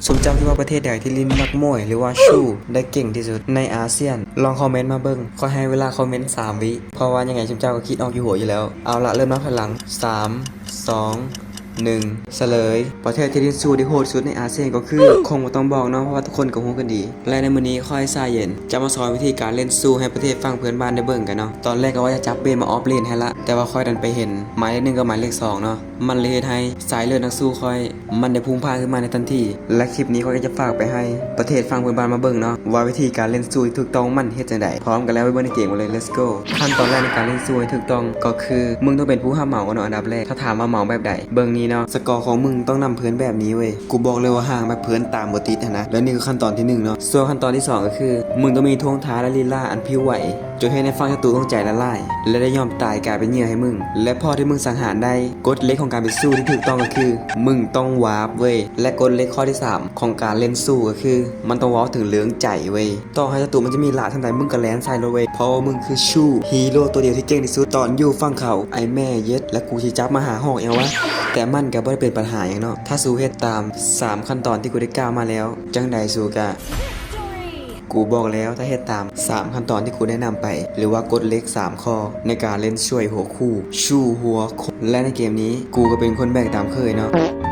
ຊຸມເຈົ້າຄິດວ່າປະເທດໃດທີ່ຫຼິ້ນນັກມວຍ ຫຼືວ່າຊູ້ໄດ້ເກັ່ງທີ່ສຸດໃນອາຊຽນ? ລອງຄອມເມັນມາເບິ່ງ. ຂ້ອຍໃຫ້ເວລາຄອມເມັນສາມວິ ເພາະວ່າຍັງໄງຊຸມເຈົ້າກໍຄິດອອກຢູ່ຫົວຢູ່ແລ້ວ. ເອົາລະ ເລີ່ມນັບຖອຍຫຼັງ ສາມ ສອງ ໜຶ່ງ ສະເຫຼີຍ. ປະເທດທີ່ຫຼິ້ນຊູ້ໄດ້ໂຫດທີ່ສຸດໃນອາຊຽນກໍຄື ຄົງບໍ່ຕ້ອງບອກເນາະ ເພາະວ່າທຸກຄົນກໍຮູ້ກັນດີ. ແລະໃນມື້ນີ້ຂ້ອຍ ຊາເຢັນ ຈະມາສອນວິທີການຫຼິ້ນຊູ້ໃຫ້ປະເທດຝັ່ງເພື່ອນບ້ານໄດ້ເບິ່ງກັນເນາະ. ຕອນແລກກໍວ່າຈະຈັບເບມາອອບເລນໃຫ້ລະ ແຕ່ວ່າຂ້ອຍດັນໄປເຫັນໝາຍເລກໜຶ່ງກັບໝາຍເລກສອງເນາະ ມັນເລີຍເຮັດໃຫ້ສາຍເລືອດນັກສູ້ຂ້ອຍ ມັນໄດ້ພຸ່ງພາດຂຶ້ນມາໃນທັນທີ ແລະຄລິບນີ້ຂ້ອຍກໍຈະຝາກໄປໃຫ້ປະເທດຝັ່ງເພື່ອນບ້ານມາເບິ່ງເນາະ ວ່າວິທີການຫຼິ້ນສູ້ທີ່ຖືກຕ້ອງມັນເຮັດຈັ່ງໃດ. ພ້ອມກັນແລ້ວໄປເບິ່ງໃນເກມກັນເລີຍ let's go. ຂັ້ນຕອນແລກໃນການຫຼິ້ນສູ້ໃຫ້ຖືກຕ້ອງກໍຄື ມຶງຕ້ອງເປັນຜູ້ຮັບເໝົາກ່ອນເນາະ ອັນດັບແລກ. ຖ້າຖາມວ່າເໝົາແບບໃດ ເບິ່ງນີ້ເນາະ ສະກໍຂອງມຶງຕ້ອງນຳເພື່ອນແບບນີ້ເວີຍ. ກູບອກເລີຍວ່າຫ່າງແບບເພື່ອນຕາມບໍ່ຕິດຫັ້ນນະ. ແລະນີ້ຄືຂັ້ນຕອນທີໜຶ່ງເນາະ. ສ່ວນຂັ້ນຕອນທີສອງກໍຄື ມຶງຕ້ອງມີທ່ວງທ່າ ແລະ ລີລາອັນຜິວໄຫວ ຈົນເຮັດໃຫ້ຝັ່ງສັດຕູຕ້ອງໃຈລະລາຍ ແລະ ໄດ້ຍອມຕາຍກາຍເປັນເຫຍື່ອໃຫ້ມຶງ. ແລະ ເພາະທີ່ມຶງສັງຫານໄດ້ ກົດເຫຼັກຂອງການເປັນສູ້ທີ່ຖືກຕ້ອງກໍຄື ມຶງຕ້ອງວາບເວີຍ. ແລະ ກົດເຫຼັກຂໍ້ທີສາມຂອງການຫຼິ້ນສູ້ກໍຄື ມັນຕ້ອງເວົ້າເຖິງເລື່ອງໃຈເວີຍ. ຕໍ່ໃຫ້ສັດຕູມັນຈະມີຫຼາຍສ່ຳໃດ ມຶງກໍແລ່ນໃສ່ໂລດເວີຍ ເພາະວ່າມຶງຄືຊູ້ ຮີໂຣຕົວດຽວທີ່ເກັ່ງທີ່ສຸດຕອນຢູ່ຝັ່ງເຂົາ. ໄອ້ແມ່ເຢັດ ແລະ ກູຊິຈັບມາຫາຫອກຫຍັງວະ? ແຕ່ມັນກໍບໍ່ໄດ້ເປັນບັນຫາຫຍັງເນາະ ຖ້າຊູເຮັດຕາມສາມຂັ້ນຕອນທີ່ກູໄດ້ກ່າວມາແລ້ວ. ຈັ່ງໃດຊູກະ ກູບອກແລ້ວ ຖ້າເຮັດຕາມສາມຂັ້ນຕອນທີ່ກູແນະນຳໄປ ຫຼືວ່າກົດເຫຼັກສາມຂໍ້ໃນການຫຼິ້ນຊ່ວຍຫົວຄູ່ ຊູ່ຫົວຄົນ ແລະ ໃນເກມນີ້ ກູກໍເປັນຄົນແບກຕາມເຄີຍເນາະ.